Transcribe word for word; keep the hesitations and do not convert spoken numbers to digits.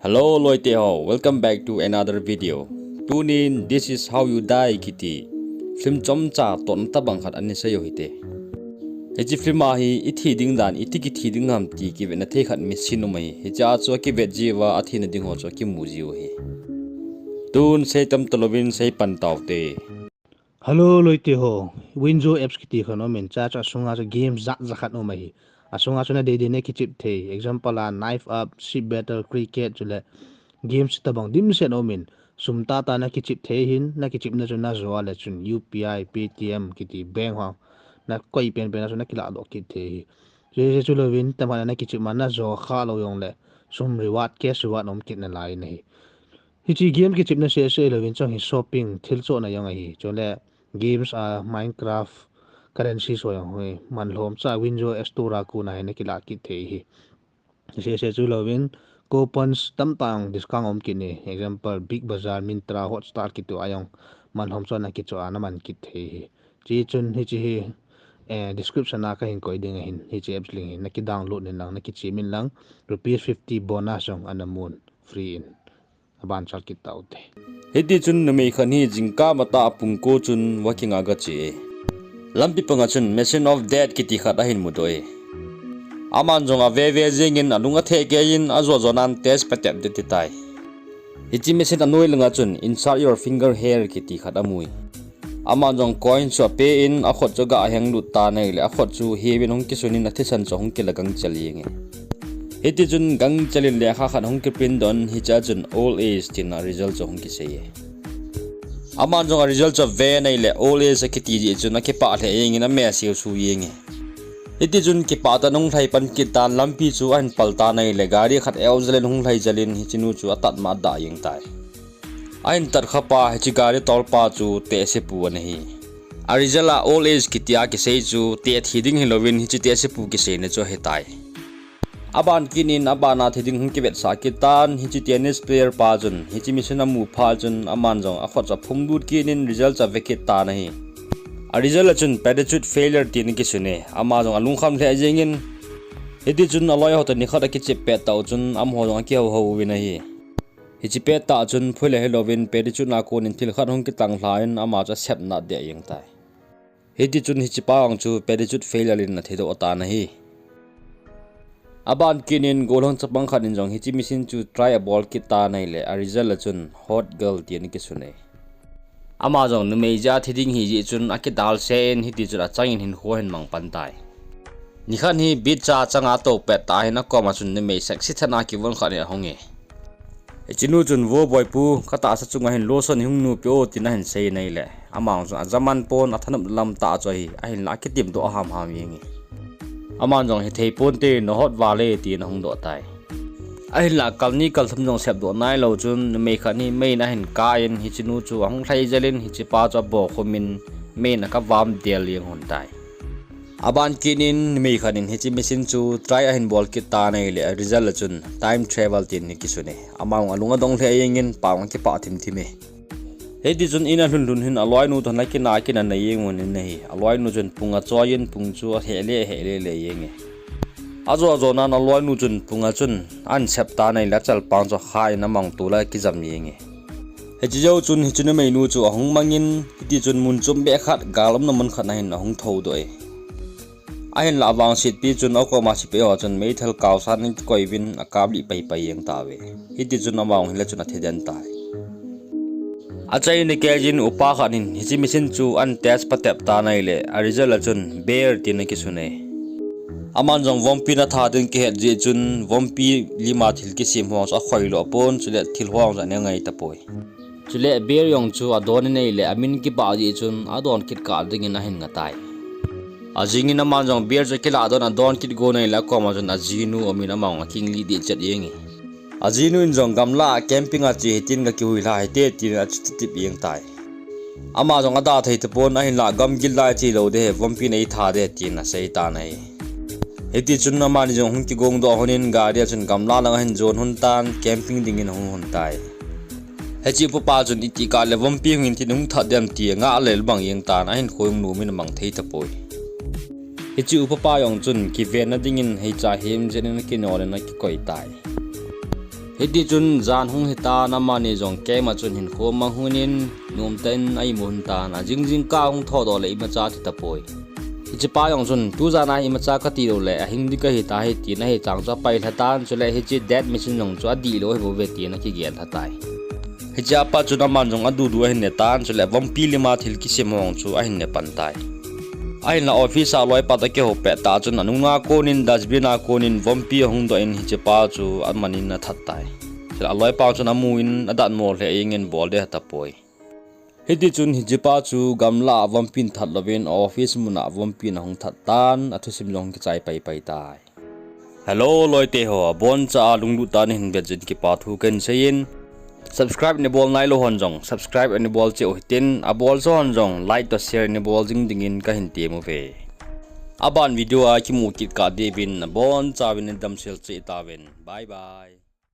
Hello loite ho, welcome back to another video. Tunin This Is How You Die kiti film chomcha totna tabang khat ana sei u hite. Hiche film a hi ithi ding dan, iti kithi ding ham ti kivetna thei khat machine um ahi. Hiche a chu akivet jiuva athina ding ho chu akimu jiu ahi. Tun sei tam talouvin sei pan taute. Hello loite ho, Winzo apps kiti khat um in, cha chu asunga chu games jat jat khat um ahi. Asunga chu nadei dei nakichep thei. Example a Knife Up, Ship Battle, Cricket chule games tabang dimset um in, sum tah tah nakichep thei hin, nakichepna chu najo a le chun U P I, Paytm kiti bank ho, nakoi penpen a chu nakiladoh kit thei ahi. Hiche chu louvin, tamkhat a nakichep ma najo kha lou jongle, sum reward, cash reward um kit nalai in ahi. Hiche game kichepna seh seh louvin chong hi shopping, thil chohna jong ahi. Chule games a Minecraft currency ho jong hi manlhom cha Winzo Store a kona hi nakilah kit thei ahi. Seh seh chu louvin coupons tamtah discount um kit in, example Big Bazaar, Myntra, Hotstar kiti a jong manlhom cha nakichoh a naman kit thei ahi. Hichun hiche hi, eh, description a kahin koi ding ahin, hiche apps link hi nakidownload in lang, nakichem in lang, rupees fifty bonus jong ana mun, free in. Aban chal kit taute. Hitichun numei khat hi jingkah matah pung ko chun walking a gache e. Lampi panga chun Machine of Death kiti khat ahin mudoh e. Aman jong ave ve jengin alung atheh keiyin ajo jo nan test patep ding ati tai. Hiche machine anoi langa chun Insert Your Finger Here kiti khat amu e. Aman jong coin chu apen, akhut chu aga henglut tan ahile, akhut chu hiuvin hung kisunin athisan chu hung kila gangchel jenge. Hitichun gangchelin lekha khat hung kiprint doh in, hichea chun old age tina result chu hung kisei e. Aman jong a result chu aven ahile, old age akiti jeh chun akipah lheh jengin ameh a siusu jenge. Hitichun kipah tah in ahung lhai pan kit tan, lampi chu ahin pal tan ahile, gari khat eojalin hung lhai jalin hichenu chu atat ma adah jeng tai. Ahin tat khapa hiche gari tolpa chu tehsepu ana hi. A result a old age kiti a kisei chu tehthi ding hilouvin hiche tehsepu kiseina chu ahitai. Aban kit in abana thi ding hung kivetsah kit tan, hiche tennis player pa chun hiche machine amu phat chun aman jong akhut chu aphumlut kit in result chu ave kit tan ahi. A result a chun parachute failure tin akisun e, ama jong alungkham lheh jengin, hitichun aloiho toh nikhat akichep pet tah u chun amaho jong akihou hou uvin ahi. Hiche pettah chun phui le hilouvin parachute a konin thil khat hung kitang lhan ama chu asep nat deh jeng tai. Hitichun hichepa jong chu parachute failure in athedoh tan ahi. Aban kit in gollhang chapang khat in jong hiche machine chu try abol kit tan ahile, a result a chun hot girl tin akisun e. Ama jong numei jeh a thi ding hijeh chun akidalse in hitichun achangin hinkho ahin mang pan tai. Nikhat hi beach a changa atou pet tah in akoma chun numei sexy thet a kivon khat in ahung e. Hichenu chun, vo boipu, katahsa chunga hin lotion ihung nupi o, tin ahin sei in ahile, ama jong chun ajaman pon, athanop lam tah chu ahi, ahinla akitimdoh hamham jenge. Aman jong, hithei ponte, nahot val e, tin ahung doh tai. Ahinla kal ni kal thum jong sepdoh nailou chun numei khat hi meiyin ahin kap in, hichenu chu ahung lhai jel in hichepa chu abokhum in meiyin akavam del jeng lhon tai. Aban kit in numei khat in hiche machine chu try ahin bol kit tan ahile, a result a chun time travel tin akisun e. Ama jong alung adong lheh jengin, pa jong akipah thim thim e. Hitichun in alhun lhun hin aloinu toh ana kina kina nei jeng un ahi. Aloinu chun pung achoi in pung chu aheh le aheh le le jenge. Ajo ajo nan aloinu chun pung a chun ahin sep tan ahile, achalpang chu akha in ama jong tol a akijam jenge. Hiche jou chun hiche numeinu chu ahung mangin, hitichun mun chombeh khat, gal umna mun khat a hin ahung thoudoh e. Ahinla avangsetpi chun akoma sepai ho chun meithal kaosan in akikoiuvin akaplih paipai jeng tauve. Hitichun ama jong hile chun athi den tai. Achaina keijin upa khat in hiche machine chu ahin test patep tan ahile, a result a chun bear tin akisun e. Aman jong vompi in atha ding kihet jeh chun vompi lima thil kisem ho chu akhoilo pon, chule thil ho chu ana ngai tapoi. Chule bear jong chu adon in ahile, amin kipah jeh chun adon kit kah dingin ahin nga tai. Ajingin aman jong bear chu akiladoh in adon kit gon ahile, akoma chun ajinu aumin ama jong akingli deh chet jenge. Ajinu in jong gamla a camping a che hitin gakihuilha hite tin achuti tip jeng tai. Ama jong ada thei tapon, ahinla gamgil lai che lou ding ahi, vompi in eitha ding tin asei tan ahi. Hitichun amani jong hung kigongdoh lhonin gari a chun gamla lang ahin jon lhon tan, camping dingin ahung lhon tai. Hiche upapa chun itih kah le vompi hung in tin hung that dem ti angah lel bang jeng tan, ahinkho jong nom in amang thei tapoi. Hiche upapa jong chun kivenna dingin heicha hemjet in akinol in akikoi tai. Hiti chun jan hung hitan amani jong camp a chun hinkho mang hon in, nomtah in a imu hon tan, ajing jingkah hung thodoh le imacha thi tapoi. Hichepa jong chun tujan a imacha kati lou le, ahing ding kahi tahi tin ahi chang chu apai lha tan, chule hiche death machine jong chu adih lou ahi bouve tin akigel lha tai. Hichea pat chun aman jong adudu ahin ne tan, chule vompi lima thil kisem ho chu ahin ne pan tai. Ahinla office a loipa toh akihou pet tah chun anung a kon in dustbin a kon in vompi ahung doh in hichepa chu aman in athat tai. Chule aloipa chun amu in adatmo lheh jeng in bol ding ahi tapoi. Hiti chun hichepa chu gamla a vompi in that louvin office mun a vompi in ahung that tan, athusim jong kichai paipai tai. Hello loite ho, aboncha a lunglut tah a nahin vet jeh in kipa thu kahin seiyin, subscribe nabol nailou hon jong subscribe nabol cheh u hitin, abol jo hon jong like toh share nabol jing dingin kahin tem uve. Aban video a kimu kit kah diuvin abonchauvin nadamsel cheh tauvin. Bye bye.